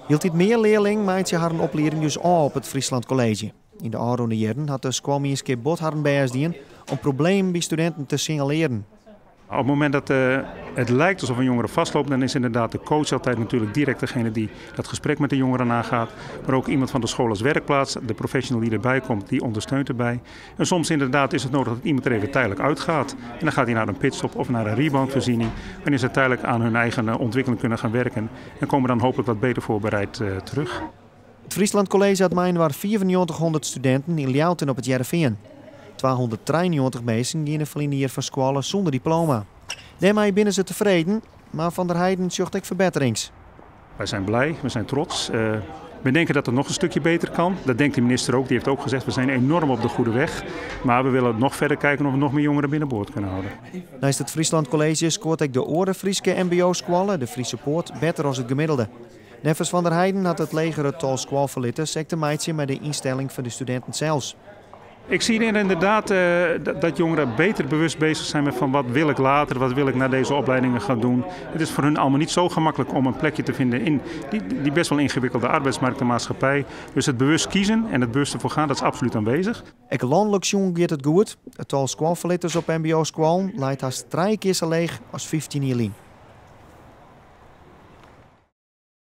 Hieltyd mear learlingen meitsje harren oplieding dus ôf op it Friesland College. Yn de ôfrûne jierren hat de skoalmienskip bot harren bêst dien om problemen by studinten te sinjalearjen. Op het moment dat het lijkt alsof een jongere vastloopt, dan is inderdaad de coach altijd natuurlijk direct degene die dat gesprek met de jongeren aangaat. Maar ook iemand van de school als werkplaats, de professional die erbij komt, die ondersteunt erbij. En soms inderdaad is het nodig dat iemand er even tijdelijk uitgaat. En dan gaat hij naar een pitstop of naar een reboundvoorziening. En is het tijdelijk aan hun eigen ontwikkeling kunnen gaan werken. En komen dan hopelijk wat beter voorbereid terug. It Friesland College hat mei-inoar 9500 studinten yn Ljouwert en op It Hearrenfean. 293 minsken giene ferline jier fan skoalle sûnder diploma. Dêrmei binne se tefreden, mar Van der Heijden sjocht ek ferbetterings. Wij zijn blij, we zijn trots. We denken dat het nog een stukje beter kan. Dat denkt de minister ook, die heeft ook gezegd: we zijn enorm op de goede weg. Maar we willen nog verder kijken of we nog meer jongeren binnenboord kunnen houden. Neist it Friesland College skoart ek de oare Fryske MBO-skoalle, de Friese Poort, better as it gemiddelde. Neffens Van der Heijden hat it legere tal skoalferlitters ek te meitsjen mei de ynstelling fan de studinten sels. Ik zie inderdaad dat jongeren beter bewust bezig zijn met van wat wil ik later, wat wil ik na deze opleidingen gaan doen. Het is voor hun allemaal niet zo gemakkelijk om een plekje te vinden in die best wel ingewikkelde arbeidsmarkt en maatschappij. Dus het bewust kiezen en het bewust ervoor gaan, dat is absoluut aanwezig. Ek lanlik sjoen giet it goed. It tal skoalferlitters op MBO-skoallen leit hast trije kear sa leech as 15 jier lyn.